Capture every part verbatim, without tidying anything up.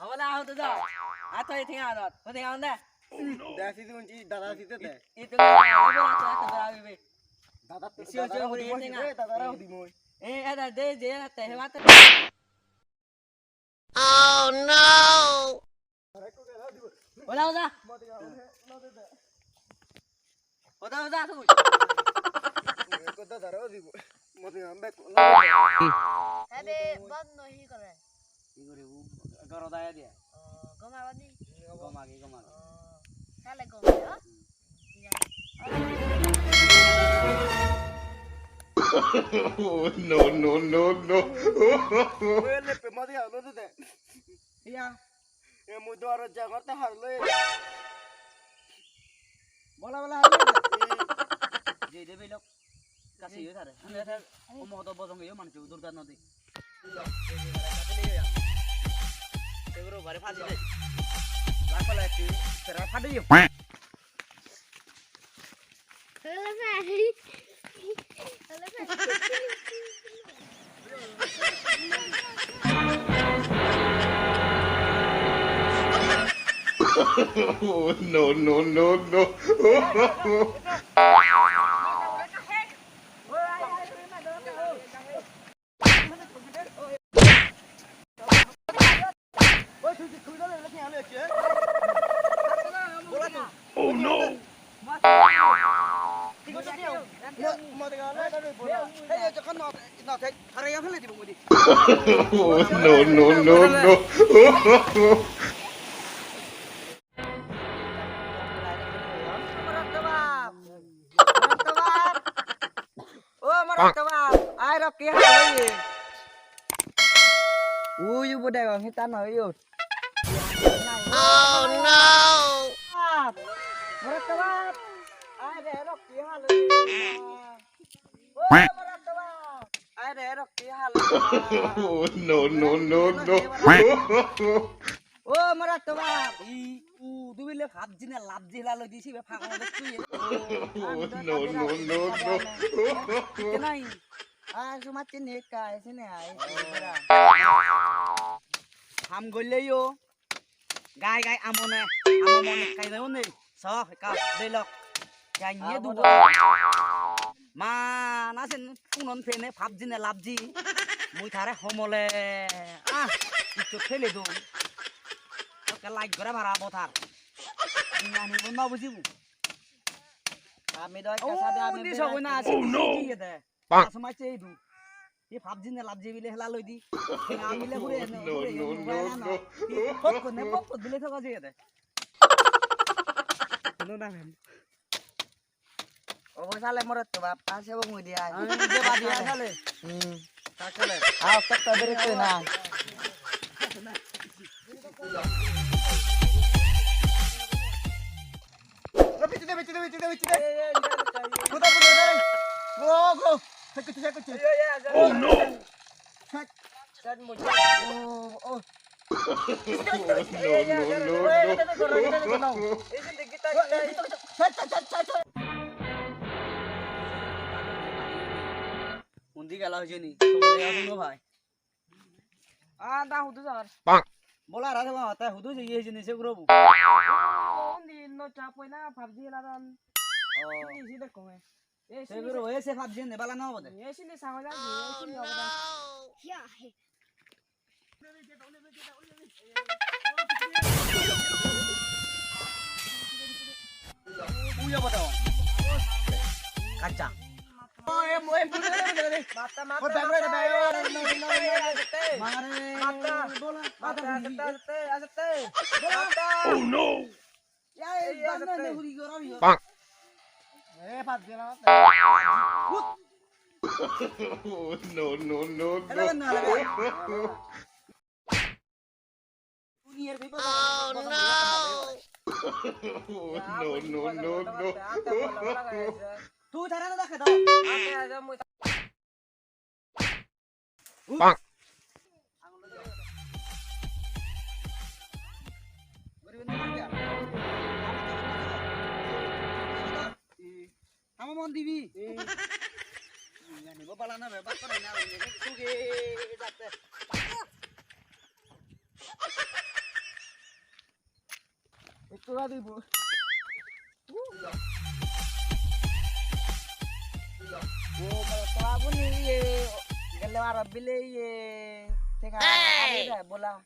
Hola, hola, hola. Ato, ito nga, ato. Hola, hola. Dada, si tu, si dada, si tu, te. Ito nga, ito nga, ito nga, ito nga. Dada, si, dada, si, hola, hola, hola, hola. Dada, hola, hola. Eh, ada, de, de, ada, te, hebat. Oh no! Hola, hola. Hoda, hoda, tui. Hoda, daro, dibo. Modi ambe. Ebe, bon no hi gore? Hi gore, u, goro daya dia. Oh, goma bani? Goma ge, goma ge. Oh, sale goma, ya? Oh, no, no, no, no. Oye, le pe modi alo de. Iya. E mui do aro jagor ta har loi. Bola, bola, har loi. Jei de belok. Kasi yo tare. Ane tare. O modo bojong yo manche durga nodi. Seguro bare phadi de. La pala ti tera phadi yo. Oh, no, no, no, no. Oh no! No, no, no, no. Morotto bap! Morotto bap! O morotto bap! Ai rokki hal oye. Ui ubo degong, hitan noi iyot. Oh no! Bap! Morotto bap! Ai re rokki hal oye. O morotto bap! Ai re rokki hal oye. Oh, no, no, no, no. O morotto bap, i, u, dubile PUBG ne PUBG hela loi di sibe pagol obo tui. No, no, no, no. Kenai? Ar sumat chini ekka, sini ai. Ham golle yo. Gai gai amone, amone kai deo nei. So, ekka belok. Janye dubo. Ma, na sen punon pene PUBG ne PUBG. Mui tare homole. Ah, ikko pele do. Oke like gore bara botar. Ingani bo no bujibu. Ami do ekka sade ami di sobo na. Oh no. Asuma che idu. Hi PUBG ne PUBG bile hela loi di. Tenga bile hure ene, no, hure ene, no, mobile no, ano. No. Hi pop kone, pop kone bile thoga jeye de. No na mem. Obo sale morotto bap, ta se bo mui di ai. Ami je badi ai sale. Hmm. Ta sale. Ah, tak tak bere koi na. Bichide, bichide, bichide, bichide. Go, go, go. Thek, thek, thek. Oh no. Thek. Oh, oh. No, no, no, no. Undi gela hijeni. Somoi agon no bhai. Ah, da hudu jar. Bola ra ma ta hudu je ye jeni se guro bu. Undi no cha poi na PUBG hela dan. Oh. Undi si de kome. Se guro e se PUBG ne bala no bode. E sini sa hola, e sini hola. Ya he. Uya bode. Kacha. Oh no! No, no, no, no. Oh no! No, no, no, no. Tui tara na dakhe do. Hamo mon dibi. Ani bo bala na be, bak kore na, suge jatte. Ekko ba dibo. O, mane tola buni iye, gelle aro bile iye, tenga. Hey! Ari da bola.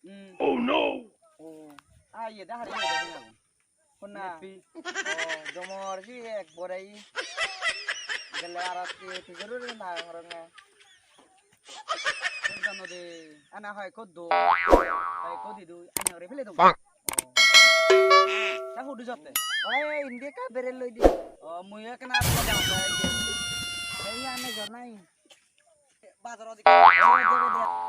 Hmm. Oh no! O, ah, iye da hari da tenga. Honna? Neppi. O, jomor si ek bore i. Gelle aro ki pijor uri na ngorong na. Honna no de, ana hoi ko do. Hoi ko di do, ana ore pele do. Pak. O. Ta hudu jotte. Oi, indi ka berel loi di. O, mui ekkan ar ko da. Ei ane jor nai. Bazar odi. O, jere de.